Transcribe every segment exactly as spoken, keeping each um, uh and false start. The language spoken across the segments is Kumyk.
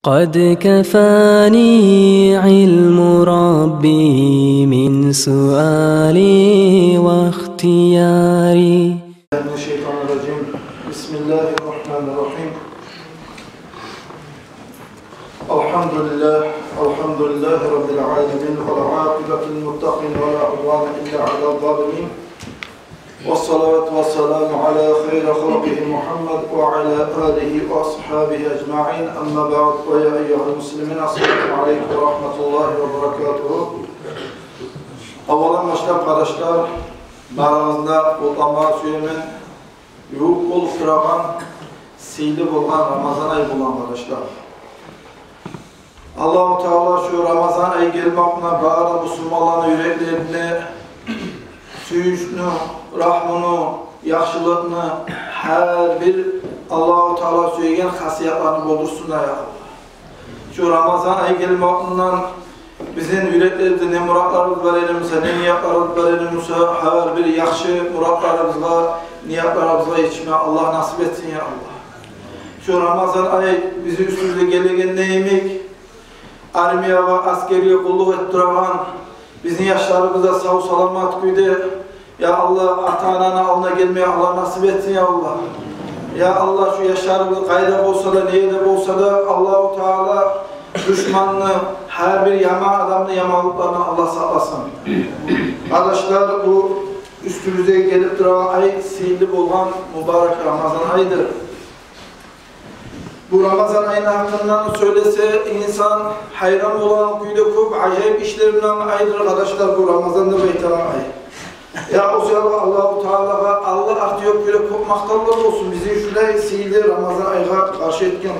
قد كفاني علم ربي من سؤالي واختياري. من الشيطان الرجيم. بسم الله الرحمن الرحيم. الحمد لله، الحمد لله رب العالمين، والعاقبة للمتقين، ولا عدوان إلا على الظالمين. والصلاة والسلام على خير خلقه محمد وعلى آله وأصحابه أجمعين. أما بعد، ويا أيها المسلمين، السلام عليكم ورحمة الله وبركاته. Аввалан башлап, къардашлар, барыгъызны да къутламагъа сюемен ювукъ болуп турагъан, сыйлы болгъан Рамазан ай булан, къардашлар. Аллагьу Таала шу Рамазан ай гелмек булан бары мусулманланы юреклеринде сююнчню, рагьмуну, яхшылыкъны, гьар бир Аллагьу Таала сюеген хасиятланы болдурсун, я Аллагь. Шу Рамазан ай гелмек булан бизин юреклерибизде не муратларыбыз бар эди буса, не ниятларыбыз бар эди буса, гьар бир яхшы муратларыбызгъа, ниятларыбызгъа етишме Аллагь насип этсин, я Аллагь. Шу Рамазан ай бизин уьстюбюзге гелеген йимик, армиягъа, аскерге къуллукъ этип турагъан бизин яшларыбыз да сав-саламат кюйде, я Аллагь, ата-ананы алдына гелмеге Аллагь насип этсин, я Аллагь. Я Аллагь, шу яшларыбыз къайда болса да, не ерде болса да, Аллагьу Таала душманны, гьар бир яман адамны яманлыкъларындан Аллагь сакъласын. Къардашлар, бу уьстюбюзге гелип турагъан ай сыйлы болгъан мубарак Рамазан айдыр. Бу Рамазан айны гьакъындан сёйлесе, инсан гьайран болагъан кюйде кёп ажайып ишлер булан айдыр, къардашлар, бу Рамазан деп айтагъан ай. Я, о саялы Аллагьу Таалагъа алды-арты ёкъ кюйде кёп макътавлар болсун бизин шулай сыйлы Рамазан айгъа къаршы этген.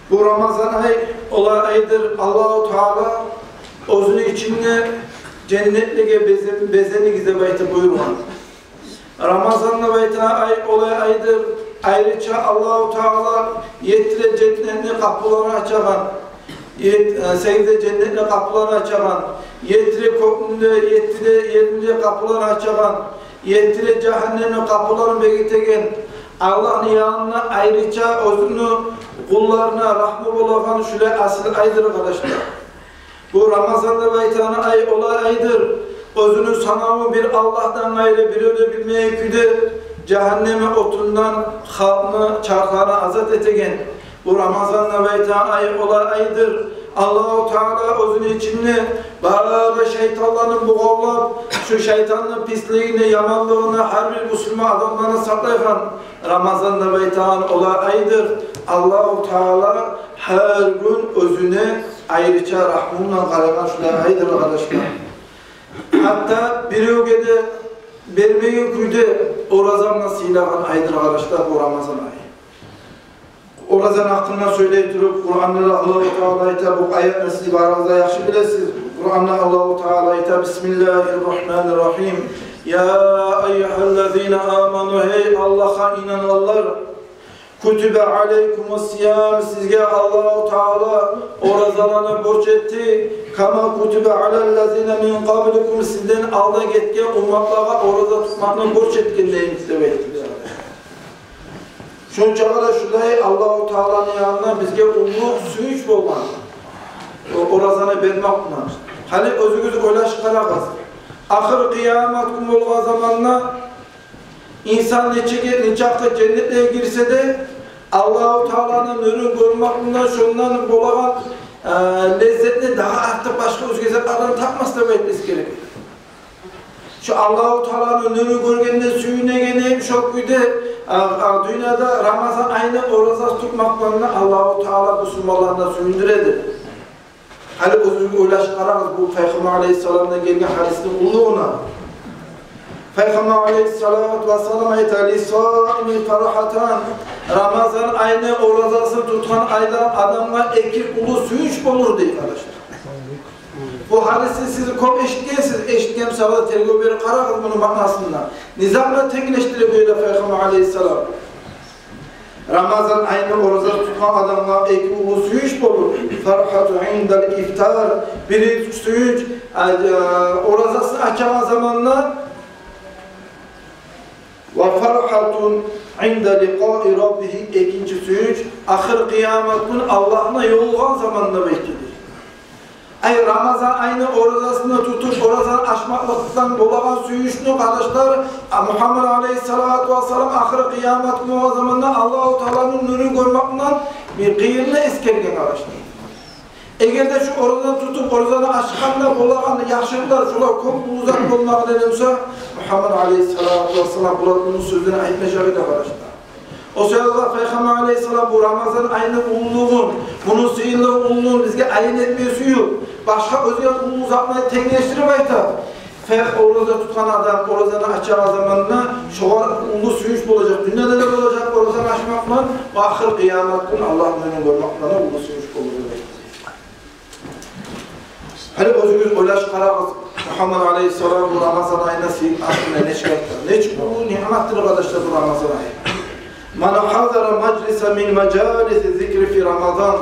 Бу Рамазан ай олай айдыр, Аллагьу Таала оьзюню ичинде женнетлеге безе-, безенигиз деп айтып буюргъан. Рамазан деп айтагъан ай олай айдыр, айрыча Аллагьу Таала етти де женнетни къапуларын ачагъан, ет-, э, сегиз де женнетни къапуларын ачагъан, етти де кёкню де, етти де ерни де къапуларын ачагъан, етти де жагьаннемни къапуларын бегитеген, Аллагьны янында айрыча оьзюню къулларына рагьму болагъан шулай асил айдыр, къардашлар. Бу Рамазан деп айтагъан ай олай айдыр, оьзюню санавун бир Аллагьдан къайры бирев де билмейген кюйде жагьаннемни отундан халкъны, чархланы азат этеген. Бу Рамазан деп айтагъан ай олай айдыр, Аллагьу Таала оьзюню ичинде бары шайтанланы бугъавлап, шу шайтанны пислигинден, яманлыгъындан гьар бир мусулман адамланы сакълайгъан. Рамазан деп айтагъан олай айдыр, Аллагьу Таала гьар гюн оьзюню айрыча рагьму булан къарайгъан шулай айдыр, къардашлар. Гьатта биревге де бермейген кюйде ораза булан сыйлагъан айдыр, къардашлар, бу Рамазан ай. Оразаны гьакъында сёйлей туруп, Къуранда да Аллагьу Таала айта, бу аятны сиз барыгъыз да яхшы билесиз. Къуранда Аллагьу Таала айта: بسم الله الرحمن الرحيم. يا أيها الذين آمنوا, гьей Аллагьгъа инангъанлар, كتب عليكم الصيام, сизге Аллагьу Таала оразаланы борч этди. كما كتب على الذين من قبلكم, сизден алда гетген умматлагъа ораза тутмакъны борч этген деймиз деп айтды. Шончагъа да шулай Аллагьу Тааланы янында бизге уллу сююнч болгъан о-, оразаны бермек булан. Гьали оьзюгюз ойлашып къарагъыз. Ахыр къыямат гюн болгъан заманда инсан нечеге, нечакъы женнетлеге гирсе де, Аллагьу Тааланы нюрюн гёрмек булан шондан болагъан, э, леззетни дагъы артыкъ башгъа оьзге затлардан тапмас деп айтмагъа герек. Шо Аллагьу Тааланы нюрюн гёргенде сююнеген йимик, шо кюйде, а, а, дюньяда Рамазан айны оразасын тутмакъ булан Аллагьу Таала бусурманланы да сююндюреди. Гьали оьзюгюз ойлашып къарагъыз, бу Пайхаммар алейгьиссаламдан гелген гьадисни уллулугъуна. Пайхаммар алейгьиссалату вассалам айта: للصائم فرحتان, Рамазан айны оразасын тутгъан айда адамгъа эки уллу сююнч болур дей, къардашлар. Бу гьадисни сиз кёп эшитгенсиз, эшитген саялы тергев берип къарагъыз муну маънасына. Не зат булан тенглешдире бу ерде Пайхаммар алейгьиссалам? Рамазан айны ораза тутгъан адамгъа эки уллу сююнч болур. فرحة عند الإفطار, биринчи сююнч, а, а, оразасын ачагъан заманда, وفرحة Инда ликъаи раббигьи, экинчи сююнч, ахыр къыямат гюн Аллагьны ёлугъагъан заманда бетиди. Ай, Рамазан айны оразасын тутуп, оразаны ачмакълыкъдан болагъан сююнчню, къардашлар, а, Мугьаммад алейгьиссалату вассалам ахыр къыямат гюн болгъан заманда Аллагьу Тааланы нюрюн гёрмек булан бир къыйынны эсгерген, къардашлар. Эгер де шу оразаны тутуп, оразаны ачгъанда болагъан яхшылыкълар, шулар кёп уллу зат болмагъа деген буса, Мугьаммад алейгьиссалату вассалам булар уллу сёзлени айтмажакъ эди, къардашлар. О саялы Пайхаммар алейгьиссалам бу Рамазан айны уллулугъун, муну сыйлы уллулугъун бизге аян этме сююп, башгъа оьзге уллу затланы тенглешдирип айта. Фе-, ораза тутгъан адам оразаны ачагъан заманда шогъар уллу сююнч болажакъ, дюньяда да болажакъ оразаны ачмакъ булан, ахыр къыямат гюн Аллагьны нюрюн гёрмек булан уллу сююнч болур деп айта. Гьали оьзюгюз ойлашып къарагъыз, Мугьаммад алейгьиссалам бу Рамазан айны сыйлы гьакъында нечик айтгъан? Нечик уллу ниъматдыр, къардашлар, бу Рамазан ай. Ман хьазара мажлисан мин мажалиси ззикри фи Рамазан.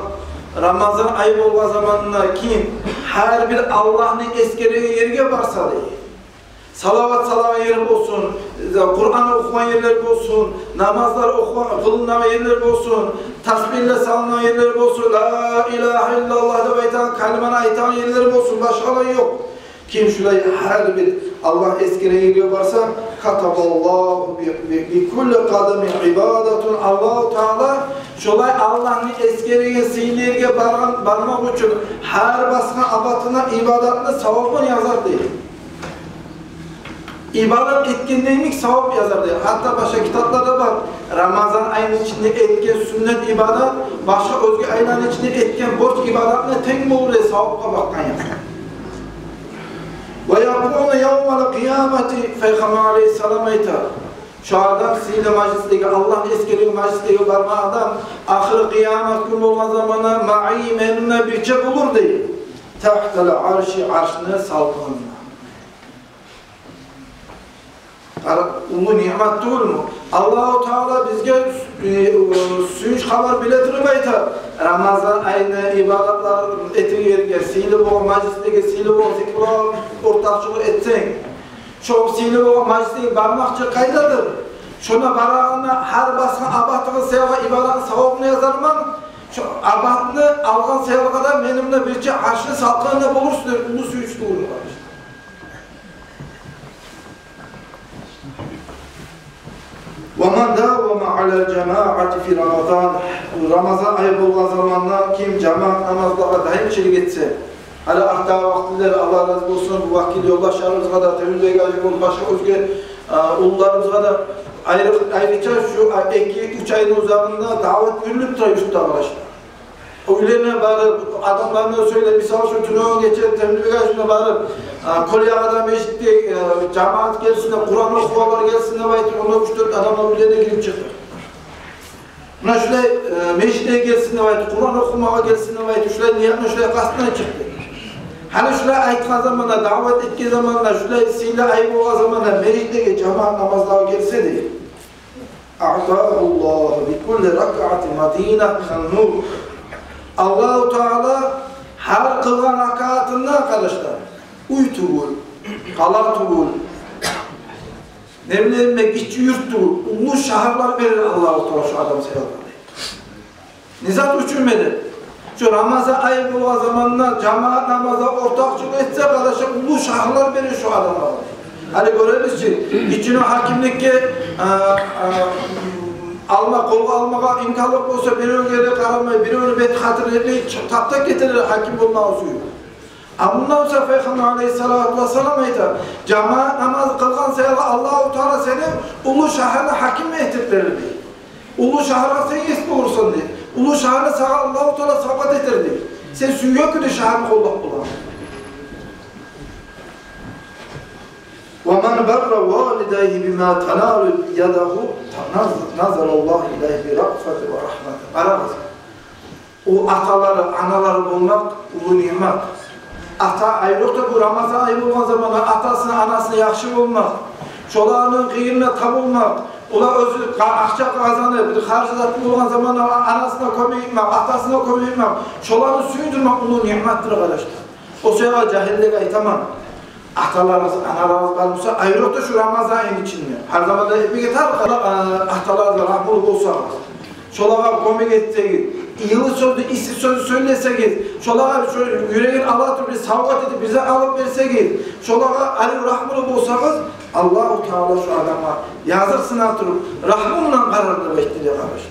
Рамазан ай болгъан заманда ким гьар бир Аллагьны эсгереген ерге барса, дей. Салават салагъан ер болсун, Къуран охугъан ерлер болсун, намазлар охугъан, къылынагъан ерлер болсун, тасбигьлер салынагъан ерлер болсун, ла илагьа иллаллагь деп айтагъан калиманы айтагъан ерлер болсун, башгъалар ёкъ. Ким шулай гьар бир Аллагь эсгереген ерге барса, катабаллагьу би, би, би кулли къадамин ибадатун, Аллагьу Таала шолай Аллагьны эсгереген сыйлы ерге баргъан, бармакъ учун гьар басгъан абатына ибадатны савабын язар, дей. Ибадат этгенде йимик савап язар, дей. Гьатта башгъа китапларда бар. Рамазан айны ичинде этген сюннет ибадат башгъа оьзге айланы ичинде этген борч ибадатына тенг болур, дей, савапгъа бакъгъан якъдан. Ва якъулу явмал къиямати, Пайхаммар алейгьиссалам айта, шо адам сыйлы мажлислеге, Аллагьны эсгереген мажлислеге баргъан адам ахыр къыямат гюн болгъан заманда маи, мени булан бирче болур, дей. Тахтал арши, аршны салкъынында. Къара, уллу ниъмат тюгюлмю? Аллагьу Таала бизге, э, сююнч хабар биле туруп айта, Рамазан айны ибадатлар этеген ерге, сыйлы болгъан мажлислеге, сыйлы болгъан зикруллагъа ортакъчылыкъ этсенг, шо сыйлы болгъан мажлислеге бармакъ чы къайдадыр? Шонда барагъанда гьар басгъан абатыгъыз саялы ибадатны савабын язарман, шо абатны алгъан саялы да мени булан бирче аршны салкъынында болурсуз деп, уллу сююнч тюгюлмю, къардашлар? Ва ман давама алал жамаати фи Рамазан. Рамазан ай болгъан заманда ким жамаат намазлагъа даимчилик этсе, гьали артдагъы вакиллер, Аллагь рази болсун, бу вакил ёлдашларыбызгъа да, Темирбек гьажи болуп, башгъа оьзге, а, уллуларыбызгъа да айры-, айрыча шу, а, эки-уьч айны узагъында даъват юрюлюп тура юртда, къардашлар. Уьйлерине барып, адамларына сёйлеп, мисал учун, тюнегюн гече Темирбек гьажиге барып, а, Кёлягъада межитге, э, жамаат гелсин деп, Къуран охугъанлар гелсин деп айтып, онда уьч-дёрт адамлар уьйлерине гирип чыкъды. Муна шулай, э, межитге гелсин деп айтып, Къуран охумагъа гелсин деп айтып, шулай ниятны, шулай къастына чыкъды. Гьали шулай айтгъан заманда, даъват этген заманда, шулай сыйлы ай болгъан заманда межитлеге жамаат намазлагъа гелсе де, аътагьуллагьу би кулли ракаатин мадина минан нур. Аллагьу Таала гьар къылгъан ракаатында, къардашлар, уьй тюгюл, къала тюгюл, не билейим мен, гиччи юрт тюгюл, уллу шагьарлар берер Аллагьу Таала шо адам саялы. Не зат учун бере? Шо Рамазан ай болгъан заманда жамаат намазда ортакъчылыкъ этсе, къардашлар, уллу шагьарлар бере шо адамлагъа. Гьали гёребиз чи, гиччиню гьакимликге, а, а, алма, къолгъа алмагъа имканлыкъ болса, биревге де къарамай, биревню бет-хатирин этмей, чы-, таптап гетелер гьаким болмагъа сююп. А мундан сонг Пайхаммар алейгьиссалату вассалам айта, жамаат намаз къылгъан саялы Аллагьу Таала сени уллу шагьарны гьакими этип берер, дей. Уллу шагьаргъа сен ес болурсан, дей. Уллу шагьарны сагъа Аллагьу Таала савгъат этер, дей. Сен сюйген кюйде шагьарны къоллап бола. Ва ман барра валидайгьи бима таналу ядагьу наз-, назараллагьу илайгьи би раъфатин ва рагьматин. Къарагъыз. О аталары, аналары болмакъ уллу ниъмат. Ата, айрокъда бу Рамазан ай болгъан заманда атасына, анасына яхшы болмакъ, шоланы къырыйында табулмакъ, олар оьзю къа-, акъча къазанып, бир харжы заты болгъан заманда анасына кёмек этмек, атасына кёмек этмек, шоланы сююндюрмек уллу ниъматдыр, къардашлар. О саялы жагьиллеге айтаман. Аталарыгъыз, аналарыгъыз бар буса, айрокъда шу Рамазан айны ичинде гьар заманда этмеге тарыкъ. Э, аталарыгъызгъа рагьмулу болсагъыз, шолагъа кёмек этсегиз, йылы сёзню, исси сёзню сёйлесегиз, шолагъа шо юрегин ала туруп бир савгъат этип, бир зат алып берсегиз, шолагъа арив рагьмулу болсагъыз, Аллагьу Таала шу адамгъа языкъсына туруп, рагьму булан къарар деп айтды дей, къардашлар.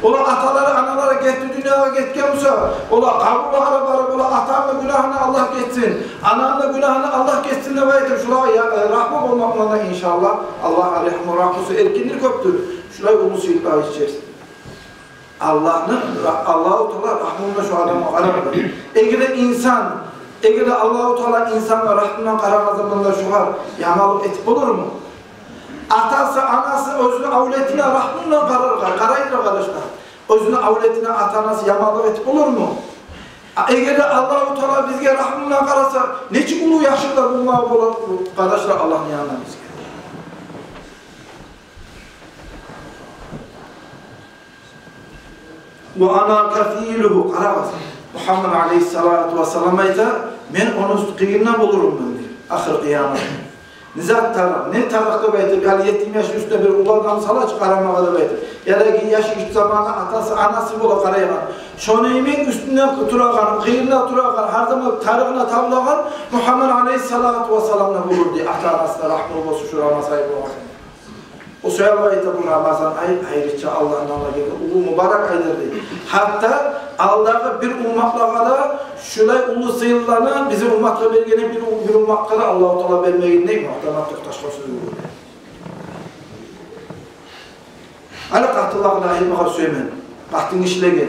Олар, аталары, аналары гетди, дюньягъа гетген буса, олар къабурлагъа барып, олар: «Атамны гюнагьын Аллагь гечсин, анамны гюнагьын Аллагь гечсин», — деп айтып, шулагъа я-, э, рагьму болмакъ булан да, иншааллагь, Аллагь рагьму, рагьмусу эркинлер кёпдюр. Шулай уллу сыйлыкъ иш. Аллагьны, Аллагьу Таала рагьмусу шу адамгъа къарар. Эгер де инсан, эгер де Аллагьу Таала инсангъа рагьмусу булан къарагъан заманда шогъар яманлыкъ этип болурму? Атасы, анасы оьзюню авлетине рагьмусу булан къарар, къарайдыр, къардашлар. Оьзюню авлетине ата-анасы яманлыкъ этип болурму? А эгер де Аллагьу Таала бизге рагьмусу булан къараса, нечик уллу яхшылыкълар болмагъа болар, къардашлар, Аллагьны янында бизге. «Ва ана кафилугьу», къарагъыз, Мугьаммад алейгьиссалату вассалам айта: «Мен ону къырыйында болурман», — дей, ахыр къыямат. Не зат тарыкъ, не тарыкъ деп айтып, яни етим яшны уьстюне бир уллу адам салачы къарамагъа деп айтып. Яда ки яшы гиччи заманда атасы, анасы бола къарайгъан. Шону йимик уьстюнде турагъан, къырыйында турагъан, гьар заман тарыгъына табулагъан Мугьаммад алейгьиссалату вассалам да болур дей, ата-анасына рагьму болсун шу Рамазан ай болгъан. О саялы айта, бу Рамазан ай айрыча Аллагьны алдында гелген уллу мубарак айдыр дей. Гьатта алдагъы бир умматлагъа да шулай уллу сыйланы бизин умматгъа бергени бир, бир умматгъа да Аллагьу Таала бермеген дей, мугьтамам токъташгъан сёз болур. Гьали къатынлагъа да айтмагъа сюемен. Къатынгишилеге.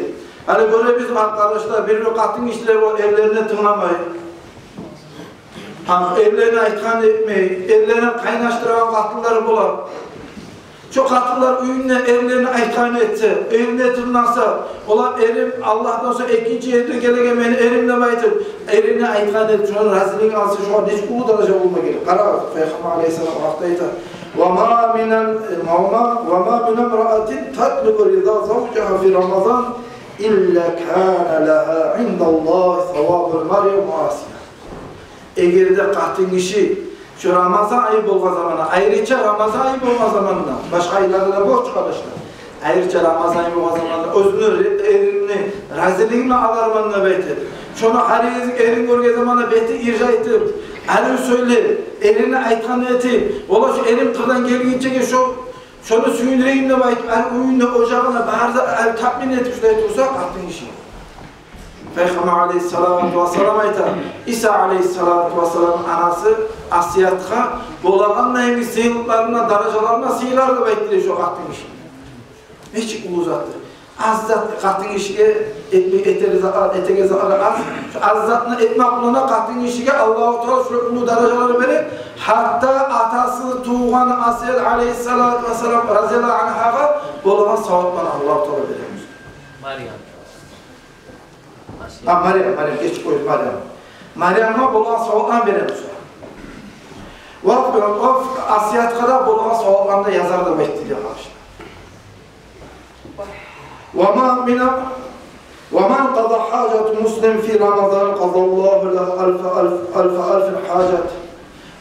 Гьали гёребиз, къардашлар, бир-бир къатынгишилер о эрлерине тынгламай. Гьа, эрлерине айтгъанны этмей, эрлерин къайнашдырагъан къатынлар бола. Шо къатынлар уьюнде эрлерине айтгъанны этсе, эрине тынгласа, олар: «Эрим, Аллагьдан сонг экинчи ерде гелеген мени эрим», — деп айтып, эрине айтгъанны этип, шону разилигин алса, шогъар нечик уллу даража болма герек. Къарагъыз, Пайхаммар алейгьиссалам о гьакъда айта: «Ва ма минал, ва ма, ва ма мин имраатин татлубу риза завжигьа фи Рамазан илла кана лагьа индаллагьи савабул маръи ва асия». Эгер де къатынгиши шо Рамазан ай болгъан заманда, айрыча Рамазан ай болгъан заманда, башгъа айларда да болур чу, къардашлар, айрыча Рамазан ай болгъан заманда оьзюню ре-, эрини разилигин аларман деп айтып, шону гьар гезик эрин гёрген заманда бетин иржайтып, арив сёйлеп, эрине айтгъанны этип, олар шо эрин къырдан гелгинчеге шо, шону сююндюрейим деп айтып, гьар уьюнде, ожагъында бары да гьар таъмин этип шулай турса къатынгиши. Пайхаммар алейгьиссалату вассалам айта, Иса алейгьиссалату вассалам анасы Асиятгъа болагъан йимик сыйлыкъларына, даражаларына сыйлар деп айтды дей шо къатынгиши. Нечик уллу затдыр. Аз зат къатынгишиге этме-, этеген затлар, этеген затлар аз. Шо аз затны этмек булан къатынгишиге Аллагьу Таала шо уллу даражалар бере. Гьатта атасы тувгъан Асият алейгьиссалату вассалам разияллагьу ангьагъа болагъан савапланы Аллагьу Таала бере. Марьям. А, Марьям, Марьям, гечип къой, Марьям. Марьямгъа болагъан савапланы бере буса. Ва, ва Асиятгъа да болагъан савапланы да язар деп айтды дей, къардашлар. Ва ма мин, ва ман къаза гьажата муслим фи Рамазан къазаллагьу лагьу альфа, альф, альфа, альфин гьажат.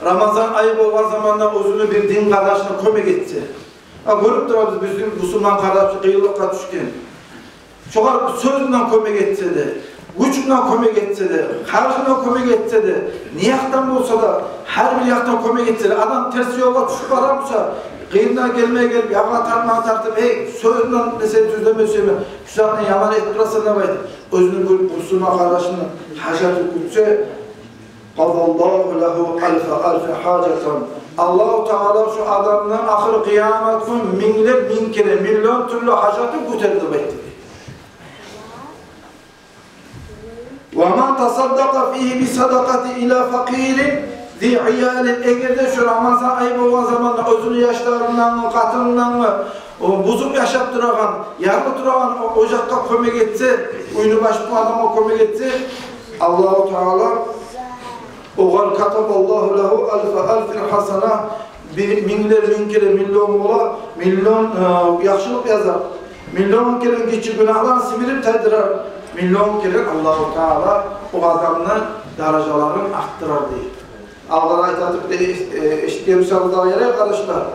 Рамазан ай болгъан заманда оьзюню бир дин къардашына кёмек этсе. А, гёрюп турабыз, бизин бусурман къардашыбыз къыйынлыкъгъа тюшген. Шогъар сёз булан кёмек этсе де, гюч булан кёмек этсе де, харж булан кёмек этсе де, не якъдан болса да, гьар бир якъдан кёмек этсе де, адам терс ёлгъа тюшюп бара буса, къырыйына гелмеге гелип, ягъына тартмагъа тартып: «Эй, сёз булан мен сени тюзлеме сюемен, шу затны яман этип турасан», — деп айтып, оьзюню бир бусурман къардашыны гьажатын кютсе, къазаллагьу лагьу альфа, альфа гьажатан. Аллагьу Таала шо адамны ахыр къыямат гюн минглер минг керен, миллион тюрлю гьажатын кютер деп айтды. Ва ман тасаддакъа фигьи би садакъатин иля факъирин зи иялин. Эгер де шо Рамазан ай болгъан заманда оьзюню яшларындан, къатынындан, о бузукъ яшап турагъан, ярлы турагъан о ожакъгъа кёмек этсе, уьйню башындагъы адамгъа кёмек этсе, Аллагьу Таала огъар, катабаллагьу лагьу альфа альфин гьасана, бир минглер минг керен миллион бола, миллион, э, яхшылыкъ язар. Миллион керен гиччи гюнагьларын сибирип тайдырар. Миллион керен Аллагьу Таала о адамны даражаларын артдырар дей. Алгъа айтып да эш-, э, эшитген бусагъыз да ярай, къардашлар.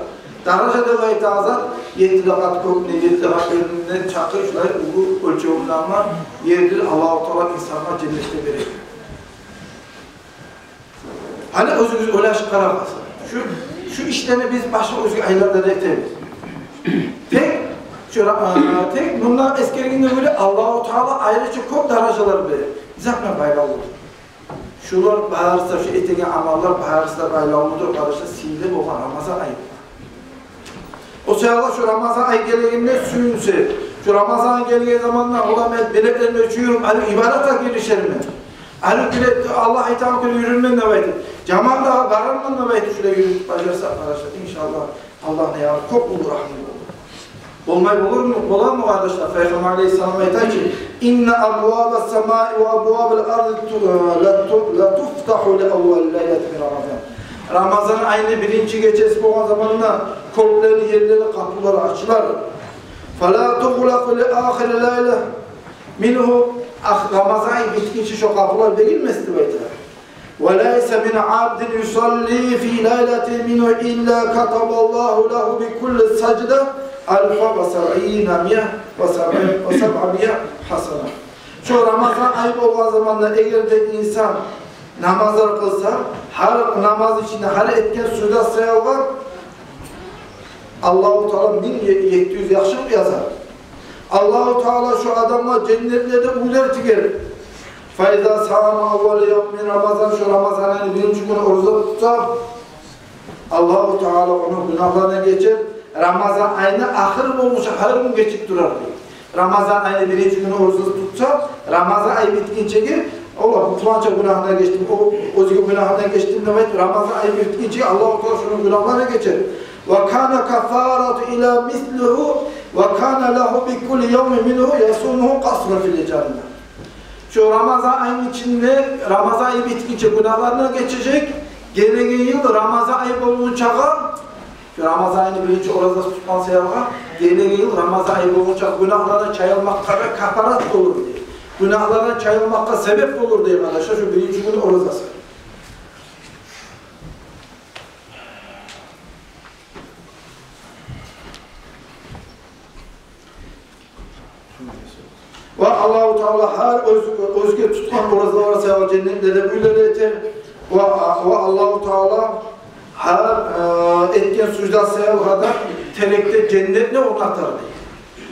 Даража деп айтагъан зат етти де къат кёкню, етти де къат ерни чакъы шулай уллу оьлчевюнде, амма ердир Аллагьу Таала инсангъа женнетде берер. Гьали оьзюгюз ойлашып къарагъыз. Шу, шу ишлени биз башгъа оьзге айларда да этебиз. Тек шура-, а, тек мунда эсгергенде бола, Аллагьу Таала айрыча кёп даражалар берер. Затына байлавлу. Шулар барысы да, шу этеген амаллар барысы да байлавлудур, къардашлар, сыйлы болгъан Рамазан ай. О саялы шу Рамазан ай гелегенде сююнсе, шу Рамазан гелген заманда, ола мен билетлерим учун юрюп, гьали ибадатгъа гиришермен, гьали билет Аллагь айтагъан кюйде юрюрмен деп айтып, жамаатгъа барарман деп айтып, шулай юрюп бажарса, къардашлар, иншаллагь, Аллагьны ягъы кёп уллу рагьму болур. Болмай болурму? Боламы, къардашлар? Пайхаммар алейгьиссалам айта чы: «Инна абвабас самаи ва абвабал арзи ту-, ла ту-, ла туфтагьу ли аввали лайлатин мин Рамазан». Рамазан айны биринчи гечеси болгъан заманда кёклени, ерлени къапулары ачылар. «Фала тугълакъу ли ахири лайла мингьу». Ах-, Рамазан ай битгинче шо къапулар бегилмес деп айта. «Ва лайса мин абдин юсалли фи лайлатин мингьу илла катабаллагьу лагьу би кулли сажда алфа ва сабъина миа ва сабъа-, ва сабъа миа хасана». Шо Рамазан ай болгъан заманда эгер де инсан намазлар къылса, гьар намаз ичинде, гьар этген сужда саялгъа Аллагьу Таала минг е-, етти юз яхшылыкъ язар. Аллагьу Таала шо адамгъа женнетлерде уьйлер тигер. «Фа иза сама аввала явмин мин Рамазан», шо Рамазан айны биринчи гюню ораза тутса, Аллагьу Таала ону гюнагьларын гечер. Рамазан айны ахыр болгъунча гьар гюн гечип турар дей. Рамазан айны биринчи гюню ораза тутса, Рамазан ай битгинчеге, ола бу пуланча гюнагьындан гечдим, о, оьзге гюнагьындан гечдим деп айтып, Рамазан ай битгинчеге Аллагьу Таала шону гюнагьларын гечер. «Ва кана каффарату ила мислигьи, ва кана лагьу би кулли явмин мингьу ясумугьу къасрун фил жанна». Шо Рамазан айны ичинде, Рамазан ай битгинче гюнагьларындан гечежек, гелеген йыл Рамазан ай болгъунчагъа, шо Рамазан айны биринчи оразасын тутгъан саялгъа, гелеген йыл Рамазан ай болгъунчагъа гюнагьлардан чайылмакъгъа да каффарат болур дей. Гюнагьлардан чайылмакъгъа себеп болур дей, къардашлар, шо биринчи гюню оразасы. Ва Аллагьу Таала гьар оьз-, оьзге тутгъан оразалар саялы женнетлерде уьйлер этер. Ва, ва Аллагьу Таала гьар, э, этген сужда саялгъа да терекде женнетни орнатар дей.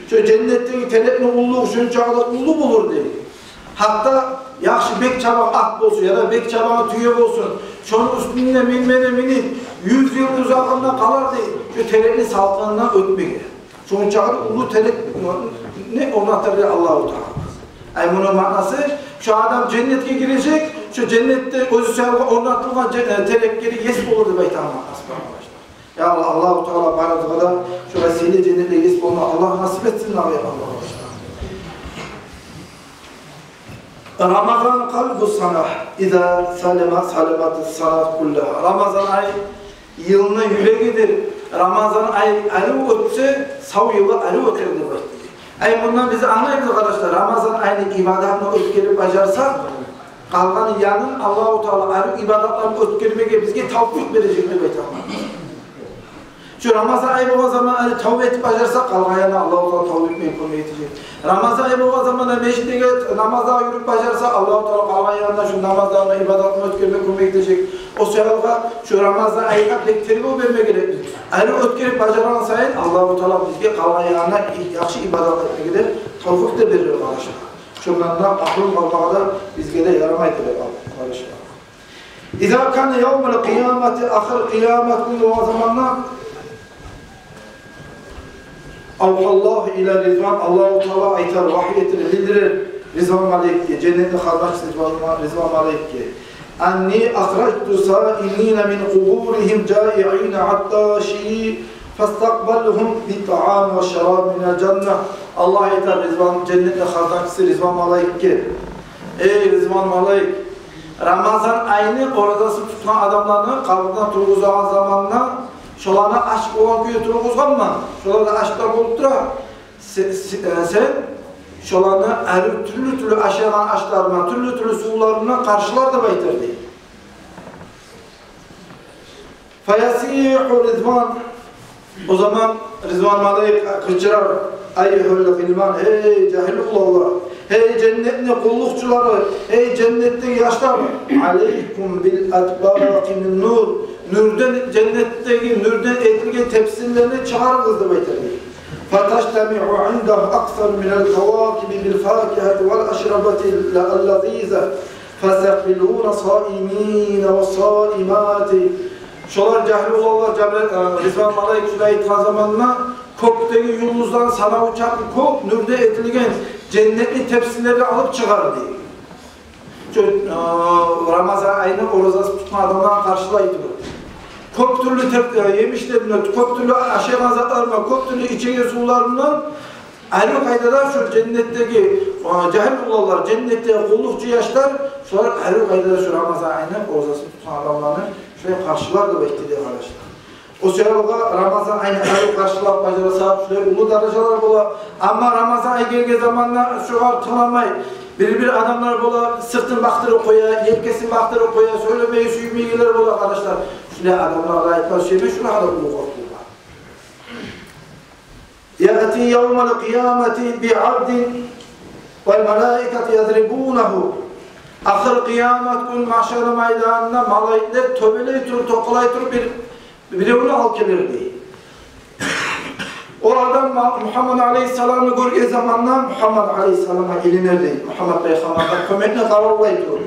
Шо женнетдеги терекни уллулугъу шончакъы да уллу болур дей. Гьатта яхшы бек чабагъан ат болсун, яда бек чабагъан тюе болсун, шону уьстюнде минмеге минип, юз йыл узагъында къалар дей, шо терекни салкъынындан оьтмеге. Шончакъы уллу терекни орнатар дей Аллагьу Таала. Ай, муну маънасы, шо адам женнетге гирежек, шо женнетде оьзю саялы орнатылгъан же-, э, терекге де ес болур деп айтагъан маънасы бар, къардашлар. Я Аллагь, Аллагьу Таала барыбызгъа да шолай сыйлы женнетге ес болма Аллагь насип этсин, я Аллагь. Рамазан къалбу сана, иза салима, салиматис сана куллагьа. Рамазан ай йылны юрегидир. Рамазан ай арив оьтсе, сав йыл арив оьтер деп айтды. Ай, мундан биз англайбыз, къардашлар, Рамазан айны ибадатын оьтгерип бажарсакъ, къалгъан янын Аллагьу Таала арив ибадатларын оьтгермеге бизге тавфикъ бережек деп айтаман. Шо Рамазан ай болгъан заман гьали тавба этип бажарса, къалгъан янын Аллагьу Таала тавба этмеге кёмек этежек. Рамазан ай болгъан заманда межитге намазгъа юрюп бажарса, Аллагьу Таала къалгъан янын шо намазларын, ибадатларын оьтгермеге кёмек этежек. О саялы шо Рамазан айгъа бек тергев берме герекбиз. Арив оьтгерип бажаргъан сайын Аллагьу Таала бизге къалгъан янын яхшы ибадат этмеге де тавфикъ де берер, къардашлар. Шондан да магьрюм къалмагъа да бизге де ярамай деп, къардашлар. Иза кана явмул къиямати, ахыр къиямат гюн болгъан заманда, авхаллагьу ила Ризван, Аллагьу Таала айтар, вагьй этер, билдирер Ризван малайикге, женнетни хазначысы Ризван, Ризван малайикге: «Анни ахражту саимина мин къубуригьим жаиина атташи, фастакъбалгьум би таами ва шараби минал жанна». Аллагь айтар Ризван, женнетни хазначысы Ризван малайикге: «Эй, Ризван малайик, Рамазан айны оразасын тутгъан адамланы къабурдан тургъузагъан заманда шоланы ач болгъан кюйде тургъузгъанман. Шолар да ач да болуп тура. Се-, се-, э, сен Шоланы гьар тюрлю-тюрлю ашайгъан ашларына, тюрлю-тюрлю сувларына къаршылар деп айтар дей. Фаясиху Ризван. О заман Ризван малайик къычырар: «Айюгьал гъилман, гьей жагьил уланлар, гьей женнетни къуллукъчулары, гьей женнетдеги яшлар, алайкум бил атбакъи мин нур, нюрден, женнетдеги нюрден этилген тепсилени чыгъарыгъыз», — деп айтар дей. Фатажтамиу индагьу аксару минал кавакиби бил факигьати вал ашрабати лазиза. Фастакъбилуна саимина ва саимати. Шолар, жагьил уланлар, Жабраил, э, Ризван малайик шулай айтгъан заманда, кёкдеги юлдузланы санаву чакъы кёп нюрден этилген женнетни тепсилени алып чыгъар дей. Шо, э, Рамазан айны оразасын тутгъан адамланы къаршылай туруп. Кёп тюрлю теп-, э, емишлеринден, кёп тюрлю ашайгъан затларындан, кёп тюрлю ичеген сувларындан, гьар къайда да шо женнетдеги, э, жагьил уланлар, женнетдеги къуллукъчу яшлар, шолар гьар къайда да шо Рамазан айны оразасын тутгъан адамланы шолай къаршылар деп айтды дей, къардашлар. О саялгъа Рамазан айны гьар къаршылап бажарса, шолай уллу даражалар бола. Амма Рамазан ай гелген заманда шогъар тынгламай, бир-бир адамлар бола, сыртын бакъдырып къоя, елкесин бакъдырып къоя, сёйлемеге сюймейгенлер бола, къардашлар. Шолай адамлагъа айтма сюемен, шолар да уллу къоркъув бар. Яъти явмал къиямати би абдин вал малаикату ядрибунагьу. Ахыр къиямат гюн магьшар майданында малайиклер тёбелей туруп, токъалай туруп бир, биревню алып гелер дей. О адам Ма-, Мугьаммад алайгьиссаламны гёрген заманда Мугьаммад алайгьиссаламгъа илинер дей. Мугьаммад пайхаммаргъа кёмекни къараллай туруп.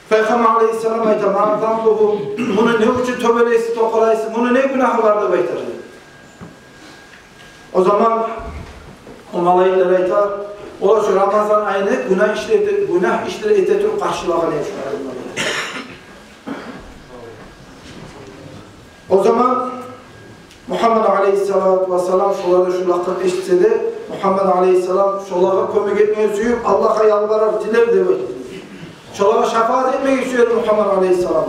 Пайхаммар алайгьиссалам айта: «Ма занбугьу, муну не учун тёбелейсиз, токъалайсыз, муну не гюнагьы бар?» — деп айтар. О заман о малайиклер айта: «Олар шо Рамазан айны гюнагь ишлер эте, гюнагь ишлер эте туруп къаршылагъан эди шо адамлар». О заман Мугьаммад алайгьиссалату вассалам шолар да шу лакъыр эшитсе де, Мугьаммад алайгьиссалам шолагъа кёмек этмеге сююп, Аллагьгъа ялбарар, тилер деп айтды. Шолагъа шафаат этмеге сюер Мугьаммад алайгьиссалам.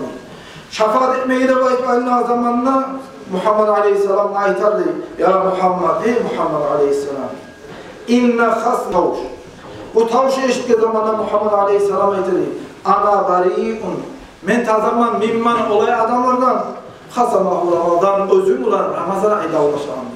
Шафаат этмеге деп айтып алынгъан заманда Мугьаммад алайгьиссалам айтар дей: «Я Мугьаммад, гьей Мугьаммад алайгьиссалам, инна хас-», тавуш. Бу тавушну эшитген заманда Мугьаммад алайгьиссалам айтар дей: «Ана бариун, мен тазаман, минман олай адамлардан, хасамагьу Рамазан, оьзюм булан Рамазан ай давлашагъан»,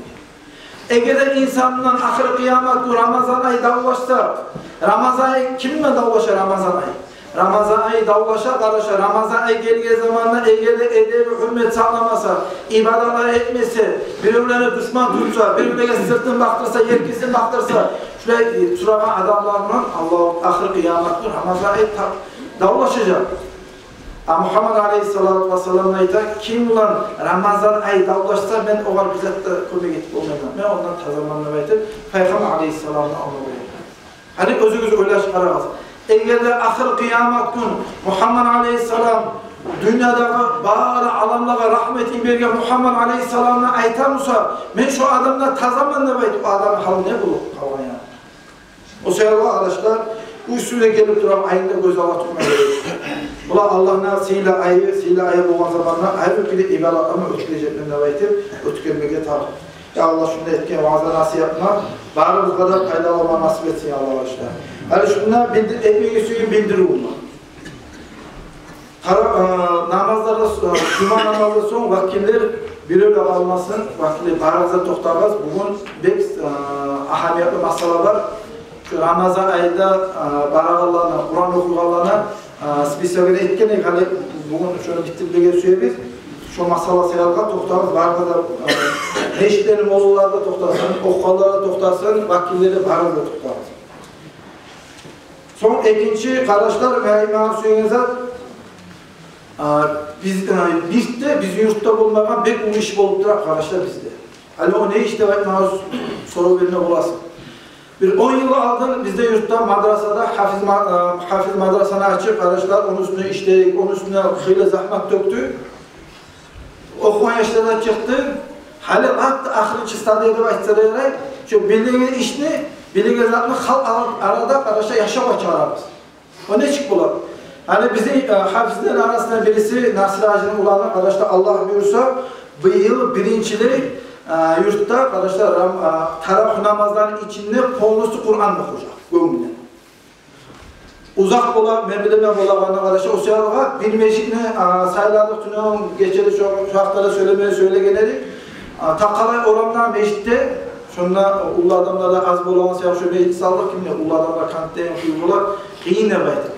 — деген. Эгер де инсан булан ахыр къиямат гюн Рамазан ай давлашса, Рамазан ай ким булан давлаша? Рамазан ай. Рамазан ай давлаша, къардашлар, Рамазан ай гелген заманда эгер де эдеби, гьюрмет сакъламаса, ибадатлар этмесе, биревлени душман тутса, биревлеге сыртын бакъдырса, елкесин бакъдырса, шулай турагъан адамлар булан Аллагь ахыр къиямат гюн Рамазан ай та-, давлашажакъ. А Мугьаммад алайгьиссалату вассалам айта: «Ким булан Рамазан ай давлашса, мен огъар бир зат да кёмек этип болмайман. Мен ондан тазаман», — деп айтып, Пайхаммар алайгьиссаламны алма къоя. Гьали оьзюгюз ойлашып къарагъыз. Эгер де ахыр къиямат гюн Мугьаммад алайгьиссалам, дюньядагъы бары аламлагъа рагьмат йиберген Мугьаммад алайгьиссаламны айта буса: «Мен шо адамдан тазаман», — деп айтып, о адамны гьалы не болуп къалгъан яни? О саялы, къардашлар, уьстюбюзге гелип турагъан айны да гёз алда тутма герек. Булар Аллагьны сыйлы айы, сыйлы айы болгъан заманда гьар бир ибадатланы оьтгережекмен деп айтып, оьтгермеге тарыкъ. Я Аллагь, шунда этген ваъза-насигьатны барыбызгъа да пайдалы болма насип этсин, я Аллагь, къардашлар. Гьали шунда билди-, этмеге сюйген билдирив бар. Къара, э, намазлардан, э, жума намаздан сонг вакиллер бирев де къалмасын, вакиллер, барыгъыз да токътагъыз. Бугюн бек, э, агьамиятлы масъала бар. Шу Рамазан айда, э, барагъанланы, Къуран охуйгъанланы, э, списогун этген эдик, гьали бугюн шону битдирмеге сюебиз. Шо масъала саялы токътагъыз, барыгъыз да, э, межитлени моллалары да токътасын, охуйгъанлар да токътасын, вакиллер де, барыгъыз да токътагъыз. Сонг экинчи, къардашлар, мен айтмагъа сюеген зат, а, биз, а, бизде, бизин юртда болмагъан бек уллу иш болуп тура, къардашлар, бизде. Гьали о не иш деп айтмагъа сорав берме боласыз. Бир он йыл алдын бизде юртда мадрасада гьафиз ма-, а, гьафиз мадрасаны ачып, къардашлар, ону уьстюне ишледик, ону уьстюне хыйлы загьмат тёкдюк. Охуйгъан яшлар да чыкъды. Гьали лап да ахырынчы стадия деп айтса да ярай. Шо билеген ишни, билеген затны халкъ ар-, арада, къардашлар, яшавгъа чыгъарабыз. О нечик бола? Гьали бизин, э, гьафизлени арасында бириси Насир-гьажини уланы, къардашлар, Аллагь буюрса, быйыл биринчилей, А, юртда, къардашлар, рам-, а, таравигь намазланы ичинде полностью Къуран охужакъ гёнгюнден. Узакъ бола, мен билемен болагъанны, къардашлар, о саялгъа бир межитни, а, сайладыкъ, тюнегюн гече де шо, шо гьакъда да сёйлеме, сёйлеген эдик. А, Такъалай орамда межитде, шонда уллу адамлар да аз болагъан саялы шо межитни салдыкъ, кимге уллу адамлар, контейнер кюй болар, къыйын деп айта.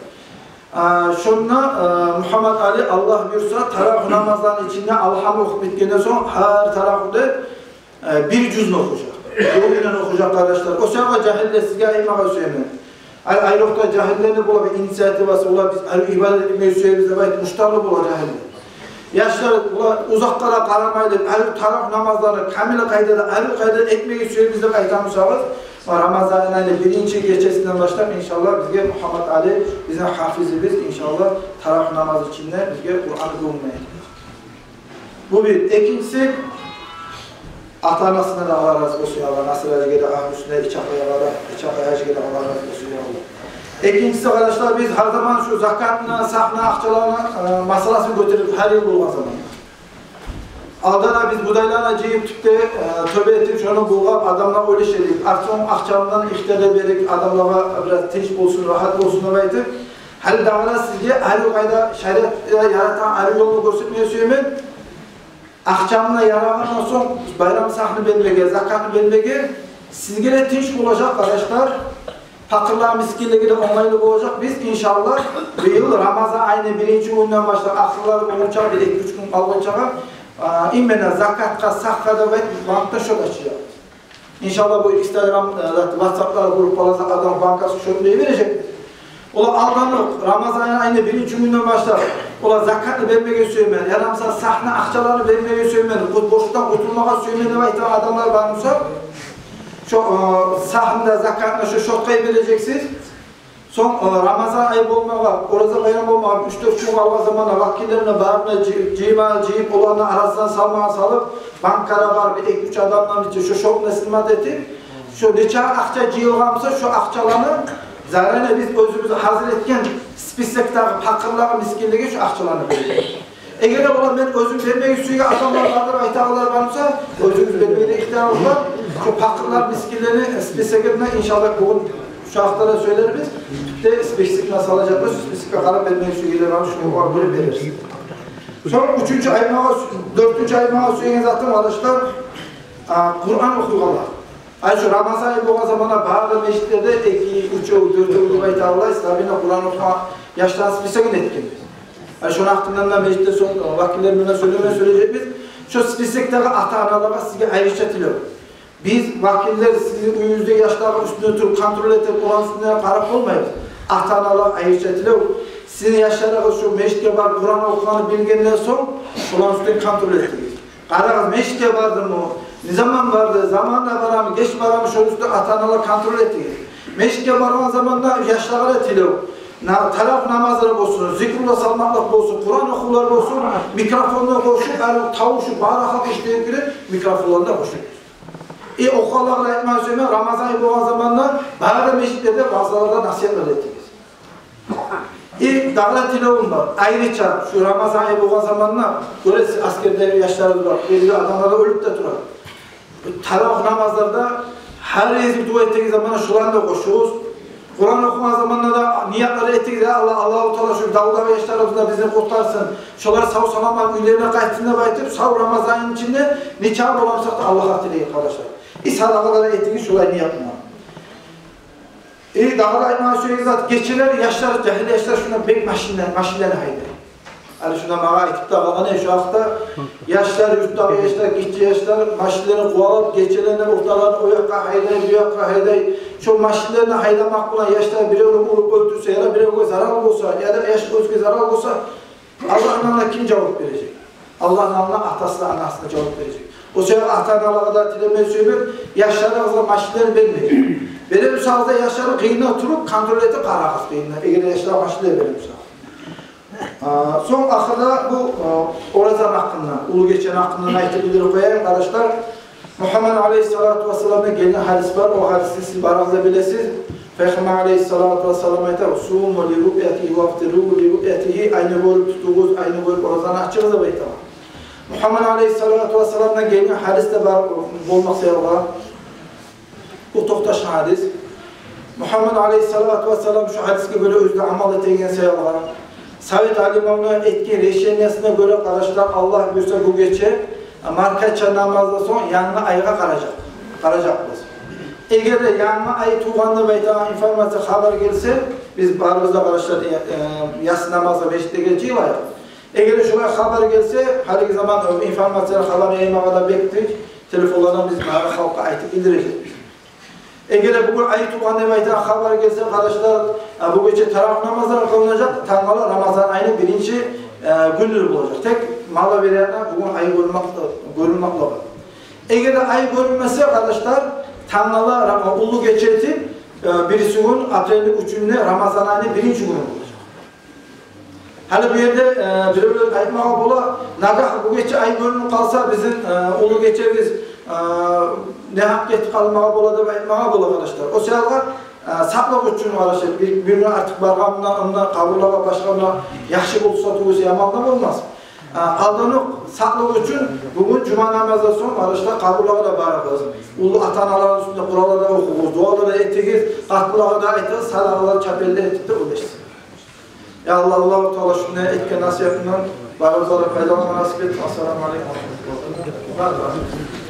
А, шонда, а, Мугьаммат Али, Аллагь буюрса, таравигь намазланы ичинде Алгьам охуп битгенден сонг, гьар таравигьде, а, бир жузну охужакъ. Гёнгюнден охужакъ, къардашлар. О саялгъа жагьиллер, сизге айтмагъа сюемен. Ай-, айрокъда жагьиллени бола бир инициативасы, олар биз арив ибадат этмеге сюебиз деп айтып, муштарлы бола жагьиллер. Яшлар, олар узакъгъа да къарамайлы, арив таравигь намазланы камил къайдада, арив къайдада этмеге сюебиз деп айтамысагъыз, Рамазан айны биринчи гечесинден башлап, иншаллагь, бизге Мугьаммат Али, бизин гьафизибиз, иншаллагь, таравигь намаз ичинде бизге Къуран гёнгюнден этер. Бу бир. Экинчиси, ата-анасына да Аллагь рази болсун, я Аллагь, Насир гьажиге де, Агьлюсюне, Ичакъай гьажиге де Аллагь рази болсун, я Аллагь. Экинчиси, къардашлар, биз гьар заман шу закатны, сагьны акъчаланы, э, масъаласын гётерип, гьар йыл болгъан заман. Алда да биз будайланы жыйып, тюпде, э, тёбе этип, шону булгъап, адамлагъа уьлеше эдик. Артсонг акъчамдан ихтияр берип, адамлагъа бираз тынч болсун, рагьат болсун деп айтып, гьали дагъы да сизге арив къайда, шариат яратгъан арив ёлну гёрсетмеге сюемен. Акъчамны ярагъандан сонг, байрам сагьны бермеге, закатны бермеге сизге де тынч болажакъ, къардашлар. Пакъырлагъа, мискинлеге де онгайлы болажакъ. Биз, иншаллагь, быйыл Рамазан айны биринчи гюнюнден башлап, ахырлары болгъунча, бир эки-уьч гюн къалгъынчагъа, а, именно закатгъа, сагьгъа деп айтып, банкда счёт ачажакъбыз. Иншаллагь, бу Instagram, э, зат, WhatsApp-лар группаларда адам банкасы счётун дей бережекбиз. Олар алданокъ, Рамазан айны биринчи гюнюнден башлап, олар закатны бермеге сюемен, яда, мисал, сагьны акъчаларын бермеге сюемен, къут-, борчдан къутулмагъа сюемен деп айтагъан адамлар бар буса, шо, э, сагьны да, закатны да шо счётгъа бережексиз. Сонг, э, Рамазан ай болмагъа, Ораза байрам болмагъа уьч-дёрт гюн къалгъан заманда вакиллерин барын да жый-, жыйма-, жыйып, оланы арасына салмагъа салып, банкагъа барып, бир эки-уьч адамдан бир шо счётну снимать этип, шо нече акъча жыйылгъан буса, шо акъчаланы заранее биз оьзюбюз гьазир этген списокдагъы пакъырлагъа, мискинлеге шо акъчаланы беребиз. Эгер де олар, мен оьзюм бермеге сюеген адамлар бар деп айтагъанлар бар буса, оьзюгюз бермеге де ихтиярыгъыз бар. Шо пакъырлар, мискинлени списогун да, иншаллагь, бугюн шо гьакъда да сёйлербиз. Тюпде списокну салажакъбыз, списокгъа къарап бермеге сюегенлер бар, шону гёре берербиз. Сонг уьчюнчю айтмагъа сю-, дёртюнчю айтмагъа сюеген затым, къардашлар, а, Къуран охуйгъанлар. Ай, шо Рамазан ай болгъан заманда бары да межитлерде эки, уьчев, дёртев деп айта алай, стабильно Къуран охуйгъан яшланы списогун этгенбиз. Ай, шону гьакъындан да межитде сонг вакиллер булан сёйлеме, сёйлежекбиз. Шо списокдагъы ата-аналагъа сизге айрыча тилев. Биз, вакиллер, сизин уьюгюздеги яшланы уьстюнде туруп, контроль этип, оланы уьстюнден къарап болмайбыз. Ата-аналагъа айрыча тилев. Сизин яшларыгъыз шо межитге барып Къуран охугъанны билгенден сонг, шоланы уьстюнден контроль этигиз. Къарагъыз, межитге бардымы, не заман барды, заманда барамы, геч барамы, шону уьстюнден ата-аналар контроль этигиз. Межитге баргъан заманда яшлагъа да тилев. На-, таравигь намазлар болсун, зикруллагь салмакълыкъ болсун, Къуран охувлар болсун, микрофонлар къошуп, гьали тавушу бары халкъ эшитеген кюйде микрофонланы да къошуп. Э, охугъанлагъа да айтмагъа сюемен, Рамазан ай болгъан заманда бары да межитлерде, ваазларда насигьатлар этигиз. И дагъы да тилевюм бар. Айрыча шу Рамазан ай болгъан заманда, гёресиз, аскерде яшларыбыз бар, белгили адамлар да оьлюп де тура. Таравигь намазларда гьар гезик дуа этеген заманда шуланы да къошугъуз. Къуран охугъан заманда да ниятлар этигиз: «Я Аллагь, Аллагьу Таала шу давдагъы яшларыбызны да бизин къутгъарсын. Шолар сав-саламат уьйлерине къайтсын», – деп айтып, сав Рамазан айны ичинде нечакъы боламсакъ да Аллагьгъа тилейик, къардашлар. И садагъалар этигиз шулай ният булан. Э, дагъы да айтмагъа сюеген зат, гечелер яшлар, жагьил яшлар шунда бек машинлер, машинлени гьайдай. Гьали шунда магъа айтып да къалгъан эди шу гьакъда. Яшлар, юртдагъы яшлар, гиччи яшлар машинлени къувалап, гечелени орталарын о якъгъа гьайдай, бу якъгъа гьайдай. Шо машинлени гьайдамакъ булан яшлар биревню уруп оьлтюрсе, яда биревге зарал болса, яда яш оьзге зарал болса, Аллагьны алдына ким жавап бережек? Аллагьны алдына атасы да, анасы да жавап бережек. О саялы ата-аналагъа да тилеме сюемен, яшларыгъызгъа машинлер бермегиз. Бере бусагъыз да, яшланы къырыйына туруп, контроль этип къарагъыз къырыйына, эгер яшлар машинлер бере буса. А, сонг ахырда бу, а, Оразаны гьакъындан, уллу гечени гьакъындан айтып билдирип къояйым, къардашлар. Мугьаммад алейгьиссалату вассаламдан гелген гьадис бар, о гьадисни сиз барыгъыз да билесиз. Пайхаммар алейгьиссалату вассалам айта: «Суму ли руъятигьи ва афтиру ли руъятигьи», айны гёрюп тутугъуз, айны гёрюп оразаны ачыгъыз деп айта. Мугьаммад алейгьиссалату вассаламдан гелген гьадис де бар болмакъ саялы. Бу токъташгъан гьадис. Мугьаммад алейгьиссалату вассалам шу гьадисге гёре оьзю де амал этеген саялы, Совет алимлени этген решениясына гёре, къардашлар, Аллагь буюрса, бу гече маркача намаздан сонг янгы айгъа къаражакъ, къаражакъбыз. Эгер де янгы ай тувгъан деп айтагъан информация, хабар гелсе, биз барыбыз да, къардашлар, э, э, яссы намазгъа межитге жыйылайыкъ. Эгер шулай хабар гелсе, гьалиги заман информация, хабар яймагъа да бек тынч, телефонлардан биз бары халкъгъа айтып билдирежекбиз. Эгер де бугюн ай тувгъан деп айтагъан хабар гелсе, къардашлар, а, бу гече таравигь намазлар къылынажакъ, тангала Рамазан айны биринчи, э, гюнлери болажакъ. Тек маловероятно бугюн ай гёрюнмек, гёрюнмеклиги. Эгер де ай гёрюнмесе, къардашлар, тангала Ра-, уллу гече этип, э, биринчи гюн, апрелни уьчюнде, Рамазан айны биринчи гюню болажакъ. Гьали бу ерде, э, биревлер айтмагъа бола, нагагь бу гече ай гёрюнюп къалса, бизин, э, уллу гечебиз, э, негьакъ гетип къалмагъа бола деп айтмагъа бола, къардашлар. О саялы, э, сакълыкъ учун, къардашлар, бир, бир гюн артыкъ баргъанда, онда къабурлагъа, башгъа да яхшы болса тюгюл, яман да болмас. Э, алданокъ сакълыкъ учун бугюн жума намаздан сонг, къардашлар, къабурлагъа да барабыз. Уллу ата-аналаны уьстюнде Къуръанлар да охугъуз, дуалар да этигиз, къатынлагъа да айтыгъыз, садагъалар, чапеллер этип де уьлешсин. Я Аллагь, Аллагьу Таала шунда этген насигьатындан барыбызгъа да пайдаланма насип этсин. Ассаламу алейкум ва рагьматуллагь.